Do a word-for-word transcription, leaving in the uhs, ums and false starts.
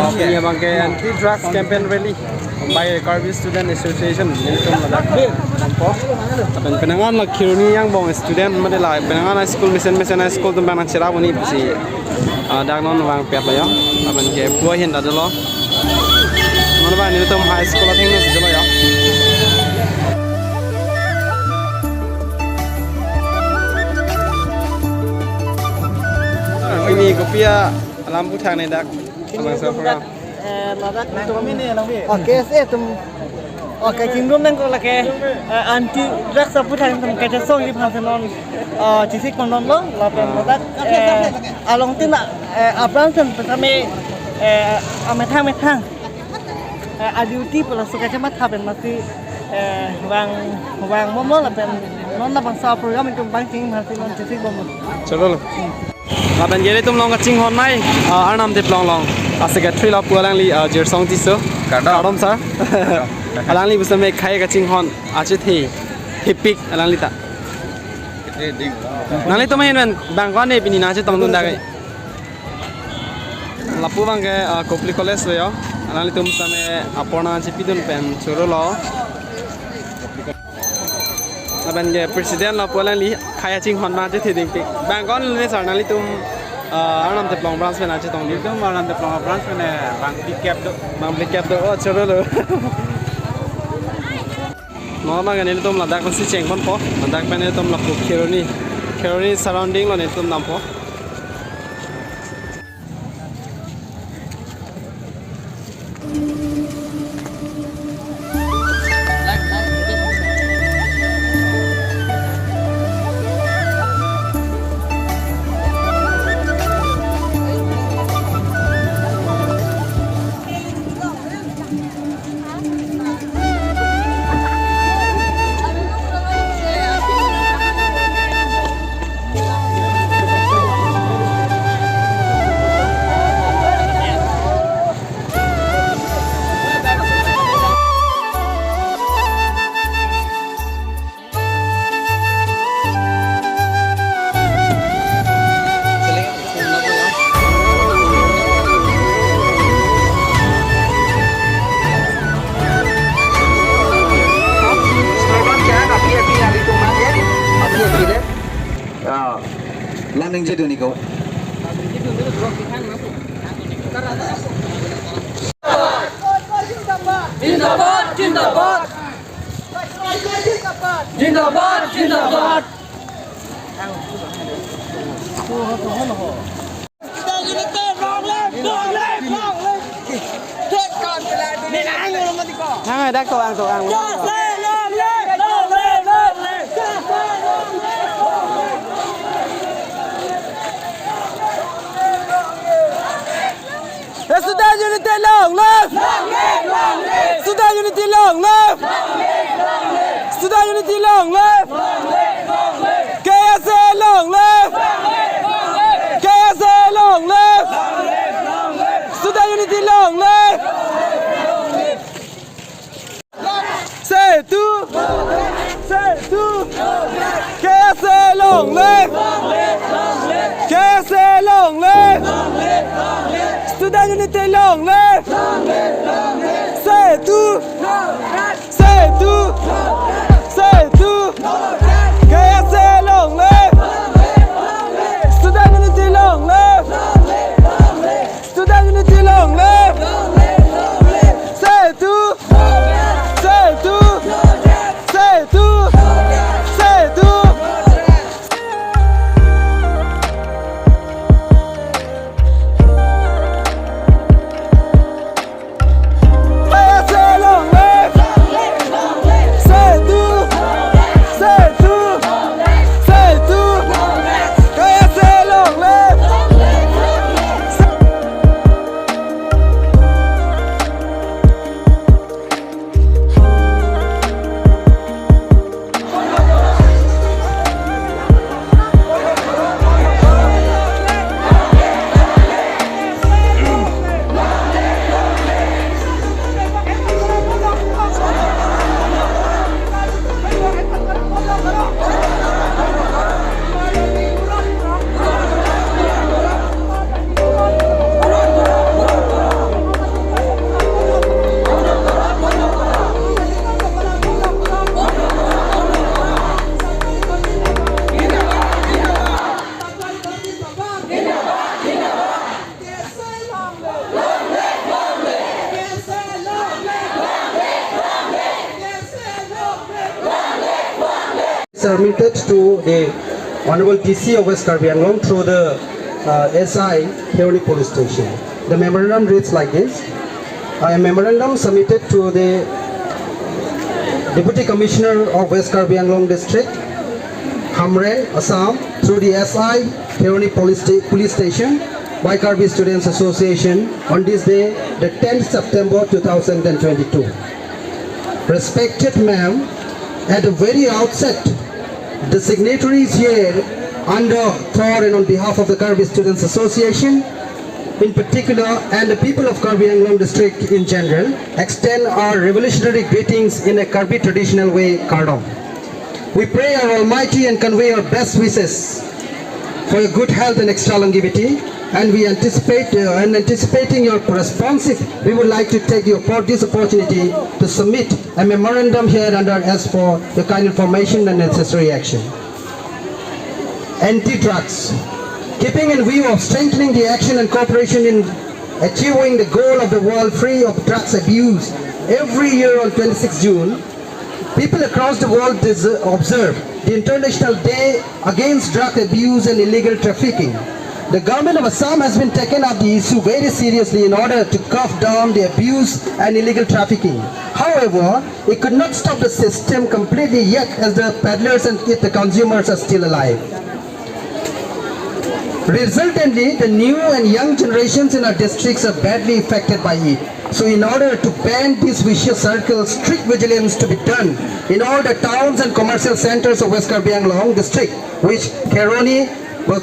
Ini abang ke anti drugs campaign rally by Karbi Student Association, nelitum ladak dampo. Lapen penang an la Kheroni angbong student mate la penang an school, mesen mesen high school atum abang nangcherap un-e pusi, ah, dak non vangpet lo ya. Lapen ke pu ahin ta dolo. Non abang nelitum high school athengno si dolo ya. Ini kopi alam puthak ne dak. Abang sa program. Eh, ladak atum, oh, K S A atum, oh, kachingrum nangkok lake, eh, anti drugs aputhak atum kachesongji aphansi non, eh, chesik ponlonglo, lapen ladak, eh, along tin, eh, apran sen petame, eh, amethang methang, eh, a-duty pu laso kachematha pen masi, eh, vang, vangbomlo lapen non labangso program itum pangcheng aphansi non chesik bomlo. Cholo lo. Lapen ke ilitum along kachinghon mai, ah, Arnam Teplong along a-secretary lapu alangli, ah, Jirsong Tisso. Kardom. Kardom, sir. Kardom. Alangli pusitame khei kachinghon achethe thepik alangli ta. Eh, ding. Nanglitum ahin pen bang ko-an ne pini nangchetongdun dak ke? Lapu abang ke, ah, Kopili College lo yo. Alanglitum sitame apor nangchepidun pen choro lo. Lapen ke president lapu alangli khei kachinghon ma chethe dingpik. Bang ko-an ne sir nanglitum, ah, Arnam Teplong branch pen nangchetongdun? Nelitum Arnam Teplong branch pen, eh, bang phlikep do. Bang phlikep do, oh, choro lo. Non abang nelitum ladak pensi chengponpo, ladak pen nelitum lapu Kheroni, Kheroni surrounding lo nelitum dampo. Lamning jeduni ko. Zindabad, zindabad. Zindabad, zindabad. Nang ada ko ang to ang. Eh, Student Unity long live! Long live, long live! Student Unity long live! Long live, long live! Student Unity long live! Long live, long live! K S A long live! Long live, long live! K S A long live! Long live, long live! Student Unity long live! Long live, long live! Setu! Setu! K S A long live! K S A long live! Student Unity long live! Setu! Setu! Setu! K S A long live! Student Unity long live! Student Unity long live! Setu! Setu! Setu! Setu! K S A long live! Setu! submitted to the Honorable D C of West Karbi Anglong through the uh, S I Kheroni Police Station. The memorandum reads like this. A memorandum submitted to the Deputy Commissioner of West Karbi Anglong District, Hamren, Assam, through the S I Kheroni Police, Sta- Police Station by Karbi Students Association on this day, the tenth September two thousand twenty-two. Respected ma'am, at the very outset, the signatories here, under, for and on behalf of the Karbi Students Association in particular and the people of Karbi Anglong district in general, extend our revolutionary greetings in a Karbi traditional way, Kardom. We pray our Almighty and convey our best wishes for your good health and extra longevity. And we anticipate, uh, and anticipating your responsive, we would like to take your, for this opportunity to submit a memorandum here under as for your kind information and necessary action. Anti-drugs. Keeping in view of strengthening the action and cooperation in achieving the goal of the world free of drugs abuse, every year on twenty-sixth June, people across the world des- observe the International Day Against Drug Abuse and Illegal Trafficking. The government of Assam has been taken up the issue very seriously in order to curb down the abuse and illegal trafficking. However, it could not stop the system completely yet, as the peddlers and the consumers are still alive. Resultantly, the new and young generations in our districts are badly affected by it. So in order to ban this vicious circle, strict vigilance to be done in all the towns and commercial centers of West Karbi Anglong district, which Kheroni will